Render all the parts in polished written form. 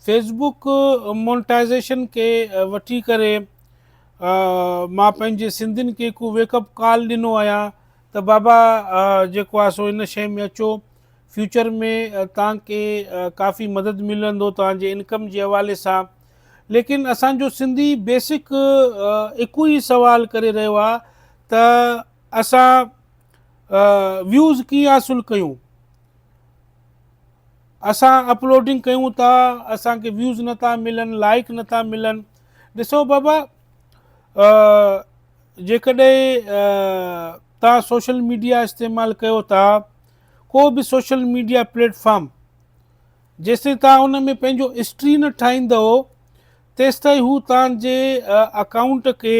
Facebook monetisation کي وٺي ڪري مان پنهنجي سنڌين کي هڪ ويڪ اپ ڪال ڏنو آهيان ته بابا جيڪو آهي سو ان شيء ۾ اچو فيوچر ۾ توهان کي ڪافي مدد ملندو توهان جي انڪم جي حوالي سان ليڪن اسان جو سنڌي بيسڪ هڪ ئي سوال ڪري رهيو آهي ته اسان ويوز ڪيئن حاصل ڪيون اسان اپلوڊنگ ڪيون ٿا اسان کي ويوز نٿا ملن لائڪ نٿا ملن ڏسو بابا جيڪڏهن تان سوشل ميڊيا استعمال ڪيو ٿا ڪو به سوشل ميڊيا پليٽ فارم جيستائين تان ان ۾ پنهنجو هسٽري نه ٺاهيندو تيستائين هو تان جي اڪائونٽ کي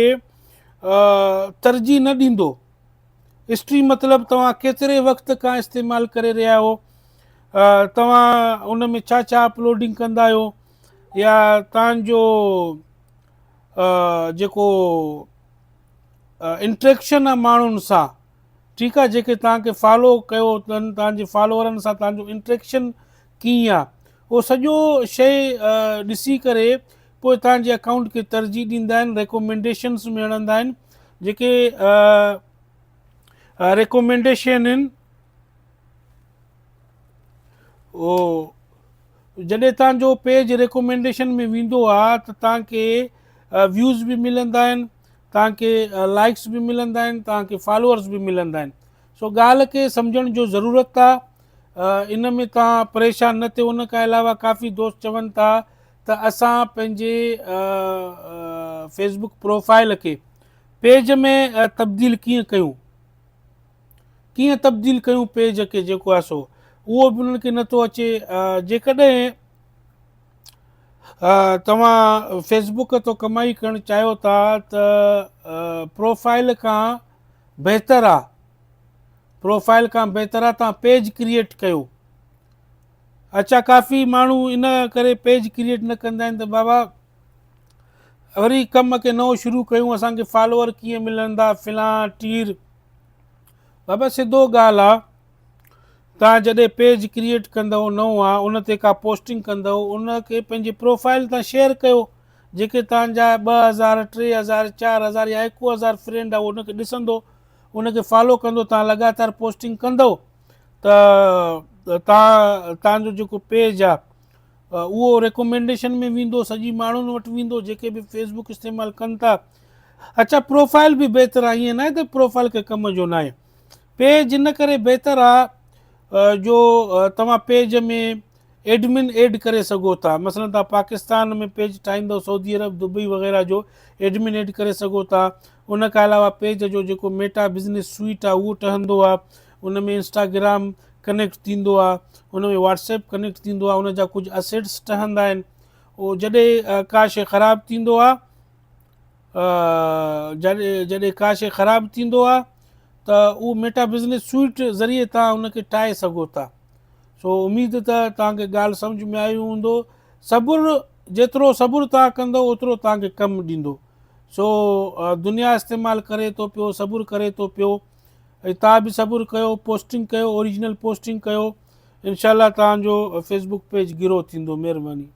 ترجيح نه ڏيندو هسٽري مطلب توهان ڪيتري وقت کان استعمال ڪري رهيا آهيو توهان ان ۾ ڇا ڇا اپلوڊنگ ڪندا آهيو يا توهان جو جيڪو انٽريڪشن آهي ماڻهن سان ٺيڪ آهي جيڪي توهان کي فالو ڪيو اٿن توهان جي فالوورن سان توهان جو انٽريڪشن ڪيئن آهي اهو سڄو شي ڏسي ڪري پوء توهان جي اڪائونٽ کي ترجيح ڏيندا آهن ريڪومينڊيشنس ۾ هڻندا آهن جيڪي ريڪومينڊيشن آهن اهو جڏهن توهان جو پيج ريڪومينڊيشن ۾ ويندو آهي ته توهان کي ويوز به ملندا آهن توهان کي لائڪس به ملندا آهن توهان کي فالوورس به ملندا آهن سو ڳالهه کي سمجهڻ جو ضرورت آهي ان ۾ توهان پريشان نه ٿيو ان کان علاوه ڪافي دوست چون ٿا ته اسان پنهنجي فيسبوڪ پروفائل کي پيج ۾ تبديل ڪيئن ڪيون ڪيئن تبديل ڪيون پيج کي جيڪو آهي سو اهو به انهن کي نٿو اچي جيڪڏهن توهان فيسبوڪ تو ڪمائي ڪرڻ چاهيو ٿا ته پروفائل کان بهتر آ پروفائل کان بهتر آ توهان پيج ڪريئيٽ ڪيو اچا ڪافي ماڻهو ان ڪري پيج ڪريئيٽ نه ڪندا آهن ته بابا وري ڪم کي نئون شروع ڪيون اسان کي فالوور ڪيئن ملندا فلان ٽير بابا سڌو ڳالهه آ تان جڏهن پيج ڪريئيٽ ڪندو نئون آ ان تي ڪا پوسٽنگ ڪندو ان کي پنهنجي پروفائل تان شيئر ڪيو جيڪي تان جا 2000 3000 4000 يا 1000 فرينڊ آ ان کي ڏسندو ان کي فالو ڪندو تان لڳاتار پوسٽنگ ڪندو ته تان تان جو جيڪو پيج آ اهو ريڪومينڊيشن ۾ ويندو سڄي ماڻهن وٽ ويندو جيڪي به فيسبوڪ استعمال ڪن ٿا اچا پروفائل به بهتر آهي ائين ناهي ته پروفائل ڪنهن ڪم جو ناهي پيج ان ڪري بهتر آ جو توهان پيج ۾ ايڊمن ايڊ ڪري سگهو ٿا مثلا توهان پاڪستان ۾ پيج ٺاهيندو سعودي عرب دبئي وغيره جو ايڊمن ايڊ ڪري سگهو ٿا ان کان علاوه پيج جو جيڪو ميٽا بزنس سوئيٽ آ اهو ٺهندو آ ان ۾ انسٽاگرام ڪنيڪٽ ٿيندو آ ان ۾ واٽس ايپ ڪنيڪٽ ٿيندو آ ان جا ڪجهه اسيٽس ٺهندا آهن اهو جڏهن ڪا شي خراب ٿيندو آ جڏهن ڪا شي خراب ٿيندو آ ته اهو ميٽا بزنس سوئيٽ ذريعي توهان ان کي ٺاهي سگهو ٿا سو اميد ته توهان کي ڳالهه سمجهه ۾ آئي هوندو صبر جيترو صبر توهان ڪندو اوترو توهان کي ڪم ڏيندو سو دنيا استعمال ڪري ٿو پيو صبر ڪري ٿو پيو ۽ توهان به صبر ڪيو پوسٽنگ ڪيو اوريجنل پوسٽنگ ڪيو انشاء الله توهان جو فيسبوڪ پيج گرو ٿيندو مهرباني.